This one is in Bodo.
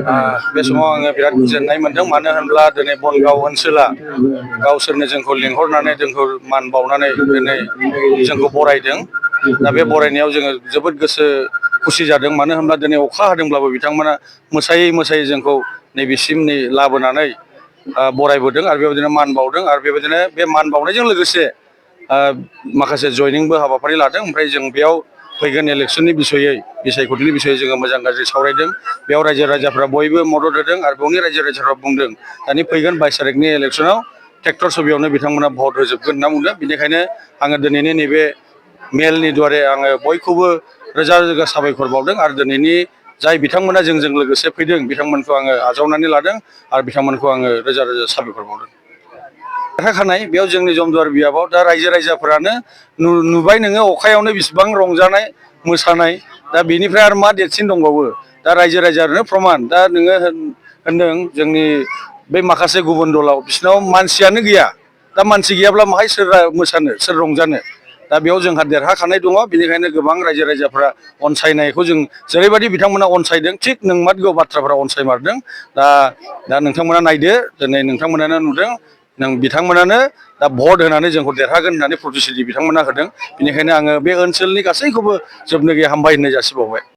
बे समाव आङो बिराद गोजोननाय मोनदों मानो होनब्ला दिनै बनगाव ओनसोला गावसोरनो जोंखौ लिंहरनानै जोंखौ मान बावनानै दिनै जोंखौ बरायदों। दा बे बरायनायाव जोङो जोबोद गोसो खुसि जादों मानो होनब्ला दिनै अखा हादोंब्लाबो बिथांमोना मोसायै मोसायै जोंखौ नैबेसिम लाबोनानै बरायबोदों आरो बेबायदिनो मान बावदों आरो बेबायदिनो बे मान बावनायजों लोगोसे माखासे जयनिंबो हाबाफारि लादों। ओमफ्राय जों बेयाव फैगोन इलेक्सननि बिसायख'थिनि बिसयै जोङो मोजां गाज्रि सावरायदों। बेयाव रायजो राजाफ्रा बयबो मदद होदों आरो बेवनि रायजो राजाफ्रा बुंदों दानि फैगोन 22 तारिखनि इलेक्सनाव ट्रेक्टर सबियावनो बिथांमोना भट होजोबगोन होनना बुंदों। बेनिखायनो आङो दिनैनि नैबे मेलनि दुवारे आङो बयखौबो रोजा रोजा साबायखर बावदों आरो दिनैनि जाय बिथांमोना जोंजों लोगोसे फैदों बिथांमोनखौ आङो आजावनानै लादों आरो बिथांमोनखौ आङो रोजा रोजा साबायखर बावदों। देरहाखानाय बेयाव जोंनि जमदुवार बियाबाव दा रायजो राजाफोरानो नुबाय नोङो अखायावनो बिसिबां रंजानाय मोसानाय दा बेनिफ्राय आरो मा देरसिन दंबावो। दा रायजो राजायानो प्रमान दा नोङो होनदों जोंनि बे माखासे गुबुन दलाव बिसिनाव मानसियानो गैया। दा मानसि गैयाब्ला माहाय सोर मोसानो सोर रंजानो। दा बेयाव जोंहा देरहाखानाय दङ। बेनिखायनो गोबां रायजो राजाफ्रा अनसायनायखौ जों जेरैबायदि बिथांमोना अनसायदों थिग नोंमारगौ बाथ्राफोरा अनसायमारदों। दा नोंथांमोना नायदो दिनै नोंथांमोनानो नुदों बिथांमोनानो दा भट होनानै जोंखौ देरहागोन होननानै प्रतिश्रुति बिथांमोना होदों। बेनिखायनो आङो बे ओनसोलनि गासैखौबो जोबनो गैया हामबाय होननाय जासिबावबाय।